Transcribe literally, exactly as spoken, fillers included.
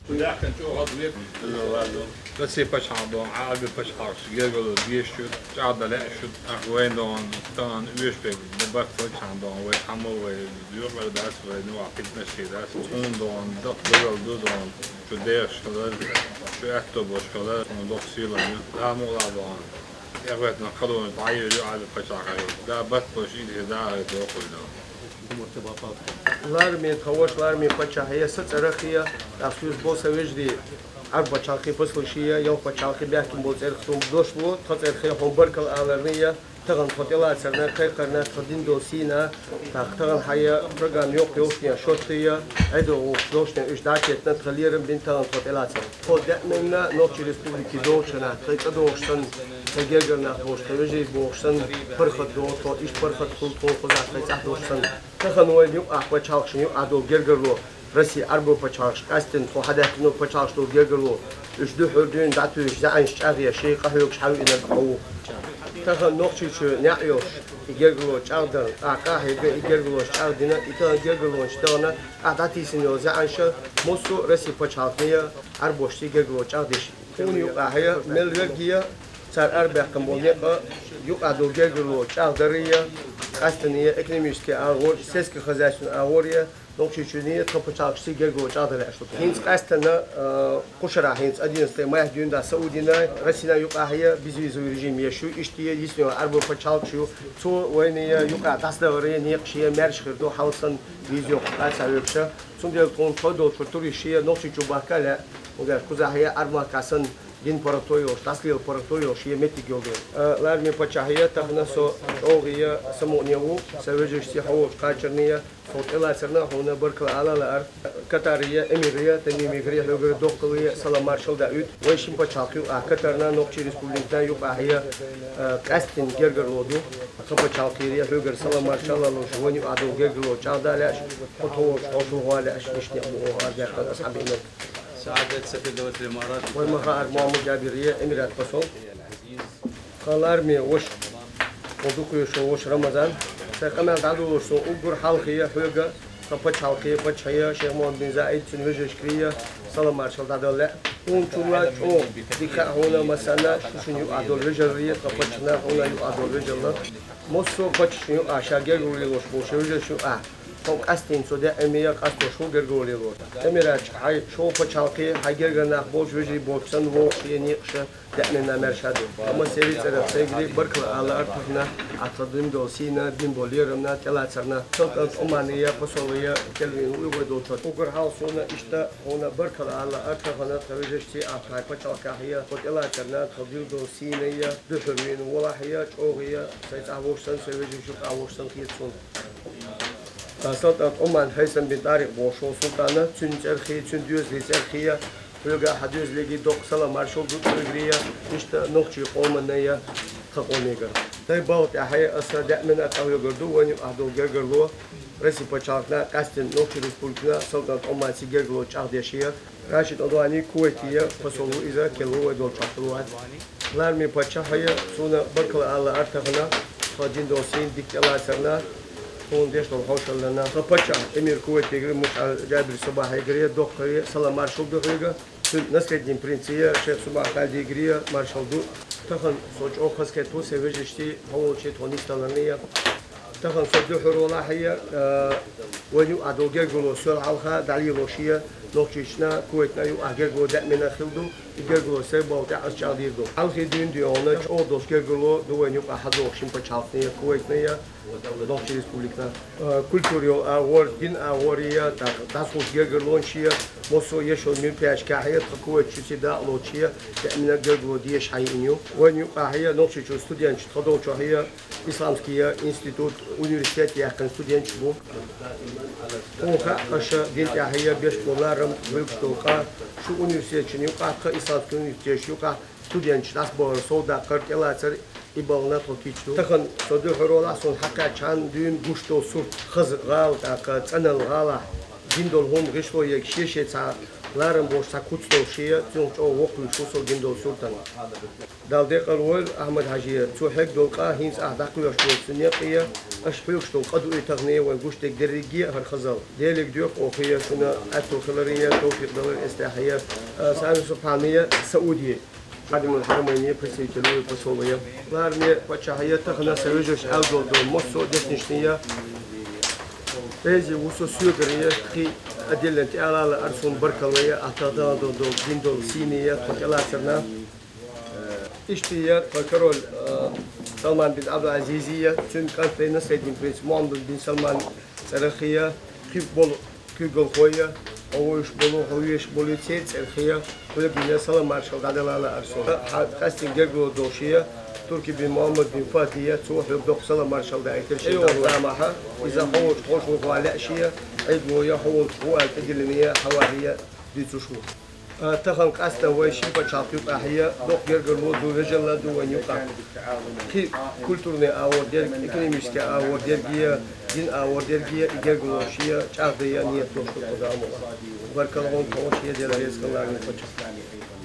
Даьхкан чӀоагӀа век. Россия пачхьалкх дон, Ӏарбий пачхьалкхаш гергарло деш ю, чӀагӀдан лаьаш ю, ах вайн дон, тан уьш бег, барт пачхьалкх дон, вай хьамал вай, юкъар дац вай, ну, а питнаш дац, цун дон, дакъ дагал ду дон, шу дехаш хилар, шу аьтто бош хилар, цун докх сийлан ю, да мугӀла дон. Эгъветна кхалон дӀайо ю Ӏарбий пачхьалкхе. Да барт бош идхи да ай дохуй дон. Ларме тховш, ларме паччахье, са цӀарахъе, тӀаккха соьз бо са вежарий, Ӏарбий пачхьалкхе пасалшие, ялх пачхьалкхе баьхкин бо цӀерх сум дошло, тха цӀерхе хьона баркал аларна я, тахан тхо тӀелацарна, кхайкхарна, тха дин дол сийна, тӀаккха тахан хьая программа йоккха йолчне шоттая, Ӏедал гӀулакхаш долчне уьш дӀачетна, тха лерам бин тахан тхо тӀелацарна. Тхо даьӀминна Нохчий Республике долчунахь, тхай цӀа догӀуш санна, тхай гергара нах болуш, тхай вежарий бохуш санна, паргӀат до тхо, иштта паргӀат хуьлу тхуна кхузахь тхай цӀахь долуш санна. Тахан вайна юкъахь пачхьалкхашна юкъахь долу гергарло, Россия Ӏарбо пачхьалкхаш къаьстина тхо хьадаьхкина пачхьалкхаш долу гергарло, уьш дуьххьара дуьйна дӀатуьйсуш, заьӀанаш чӀагӀъеш, шайн къахьоьгуш хьан виънарг хьо ву. Тахан Нохчийчу неӀ йолуш, и гергарло чӀагӀдан, тӀаккха къахьега и гергарлош чӀагӀдина, и тахан гергарлонаш тахана, къахь дӀатийсина йолу заьӀанша, массо а Россия пачхьалкхе, Ӏарбошца гергарло чӀагӀдеш. Тхуна юкъахье, мел верг е, цара арабаьккхина болу некъа, юкъахь долу гергарло чӀагӀдаррие, къаьстане, экономический агӀор, сельскохозяйственный агӀоре, Нохчийчуьне, тхан пачхьалкхашца гергарло чӀагӀдан лаьаш ду. ХӀинца къаьстана, а, кхушара хӀинца одиннадцатый майх дуьйна дӀа Саудина, Россина юкъахье безвизовый режим еш ю, иштта е йисна йолу Ӏарбой пачхьалкхаш ю, цо вайна юкъахь дӀасадахаре, некъаш е, маьрша хир ду, хьал санна, виза йоккху къа ца вевша. Цундела тхуна тхо долчуьра туристаш е Нохчийчу бахка лаьа, угар кхузахье Ӏарбмахка санна, дин паргӀато йолуш, дӀасалела паргӀато йолуш, е меттиг йолу дела. Э, лараме паччахье, тахана со чӀогӀа е самукъане ву, сан вежаршца хьо волчу кхачарне, со тӀелацарна хьуна баркалла ала лаар. Катаре, эмире, Тамимигре, хьоьгара доккхале, салам маршалла даӀуьйту. Вай шин пачхьалкх юкъахь Катарна, Нохчий Республикана юкъахье, э, къаьсттина гергарло ду. Тхан пачхьалкхере, хьоьгара салам маршалла луш, вайна юкъахь долу гергарло чӀагӀдан лаьаш, кху тхо волчу хьошалгӀа лаьаш, иштта некъ бу оха арабаьккхина асхьаб Ӏимад. سعادة سفير دولة الإمارات. Вайн маха Ӏарбмохьмад Джабир е, Эмират посол. Тхан лараме ваша, хьо дукха йоьшу ваша Рамазан. Сайн къамел дӀадолош сон уггар хьалхе хьоьга, тхан пачхьалкхе, паччахье, шейх Мухьаммад бин Заид, цуьнан вежаршкере салам маршалла дӀадала лаьа. Хьуна чулла чӀогӀа дика хаьа хьуна массарна, шу шуна юкъахь долу вежарий, тхан паччахьна хьуна юкъахь долу вежарий. Массо а паччахьна юкъахь ша гергарло лелош болу шайн вежаршна юкъахь. Тхо къаьсттина цо даьӀаме я, къастош ву гергарло лелор. Эмиратчу хьайн шолгӀа пачхьалкхе, хьайн гергара нах болчу вежарий боцу санна вогӀуш е некъаша даьӀмина маьрша ду. Амма серий цӀарах сайгаре баркалла ала лаар тахана, Ӏа тхан дин долу сийна, бина болу лерамна, тӀелацарна. СалтӀант Ӏумане я, посоле я, кӀелвина ву уьгӀой долчуьра. Уггар хьалха суна иштта хьуна баркалла ала лаар тахана, тхан вежаршца, Ӏа тхайн пачхьалкхехь я, тхо тӀелацарна, тхан дин долу сийна я, дуьхьал вийна волахь я, чӀогӀа я, сайн цӀахь вовш санна, сайн вежарий шуьга Ӏа вовш санна хета суна. СалтӀант Ӏуман Хьайсам бин ТӀарикъ бохуш волу султӀана, цуьнан цӀерхе, цуьнан доьзалийн цӀерхе, хьоьга а, хьан доьзалега а доккха салам маршалла ду, цуьнгара а, иштта нохчийн къоманна а, тхан къомегара. Сайн балха тӀехь аса даьӀмина а къахьоьгур ду вайна юкъахь долу гергарло, Россин пачхьалкхна, къаьсттина Нохчийн Республикана, СалтӀант Ӏуманца гергарло чӀагӀдеш я, Рашид Адвани Кувайте я, посол ву иза, кӀелву вай долчохь хилла вац. Лараме паччахье, суна баркалла ала лаар тахана, тхан дин долу сийна дика тӀелацарна, тхуна деш долу хьошаллина. Тхан паччахь эмир Кувайтегара МушӀар Джабир Сабахьегара доккхаре салам маршалла ду хьоьга, цуьнан наследник принце шейх Субахь Халидегара маршалла ду. Тахана со чӀогӀа хазахетта ву сайн вежаршций, хьо волчу тхо нисдаларна я. Тахана со дуьхьал волахь а, э, вайна юкъахь долу гергарло сол хьалха дӀалелош я, Нохчийчуьнан, Кувайтан юкъахь гергарло даьӀмина хилла ду, и гергарло сайн балха тӀехь аса чӀагӀдийр ду. Хьалхе дуьйна дуьйна чӀогӀа долуш гергарло ду вайна юкъахь хьадогӀуш шин пачхьалкхна, Кувайтна, Нохчийн Республикана. Э, культура йолу агӀор, дин агӀор я, тӀаккха дӀасхуш гергарлонаш я, массо а еш йолу мероприятешкахь я, тхан Кувайтчуьнца дакъа лоцуш я, даьӀмина гергарло дезаш хьайиъна ю. Вайна юкъахь я, Нохчийчуьра студенташ тхан долчохь я, Исламский институт, университет яьккхина студенташ бу. Тхуна хаьа, аша дин тӀехь я беш болу ларам, буьйцуш долу къа, шу университеташна юкъахь, тхан исламский университеташна юкъахь студенташ дӀасабахар, совдаккхар, тӀелацар, и балхана тхо кийча ду. Тахана со дуьхьал волахь, суна хьакхаьччхьана дуьйна гуш долу сурт хаза гӀала, тӀаккха цӀанал гӀалахь, дин долу хӀума гӀишло егаш, шен-шен цхьа Ларам бохуш цхьа куц долуш я, цунах чӀогӀа воккхавеш ву со гина долу суртана. Дала декъал войла Ахьмад-Хьаьжига, цо хьегна долу къа хӀинца ахь дӀакхоьхьуш долу цуьнан некъ я, аша хьоьгуш долу къа ду и тахана вайн гуш дерг дерриге а хӀара хазалла. Деле доьху оха я шуна аьтту хиларе я, тавфикъ далар эстехье я, а, Сами Субхьане я, Саудия. Хадимул Хьарамайне представитель ву, посол я. Лараме паччахье, тахана сан вежарша аьлла долу долу массо а дешнашне я. Реза ву со соьгара я, кхин а диллина тӀе ала лаара суна баркалла я, ахь тахана долу долу гина долу сийне я, тхо тӀелацарна. Иштта я тхан король, а, Салман бин Абдул-Азизи я, цуьнан кӀант вай наследный принц Мухьаммад бин Салман цӀарах я, кхин болу куьйгалхой я, хьо вуьйш болу, хьо веш болу церан цӀарах я, хьоьга я салам маршалла дӀадала лаара суна. Хьан къаьстина гергарло долуш я, Турки бин Мухьаммад бин Фатхи я, цо хьоьга доккха салам маршалла даийтира шен замахьа. Иза хьо волчу хьошалгӀа лаьа шен, Ӏедало я хьо волчу гӀу аьлла тӀедиллина я, хьавар я дуьйцуш ву. А, тахана къаьстина вай шина пачхьалкх юкъахь я, доккха гергарло ду, вежарла ду вайн юкъахь. Кхин культурный агӀор дерг, экономический агӀор дерг я, дин агӀор дерг я, и гергарло шен чӀагӀдан я, нийят долуш ду кху дамо. Баркалла хьуна, тхо шен дела реза хилла вайн паччахь.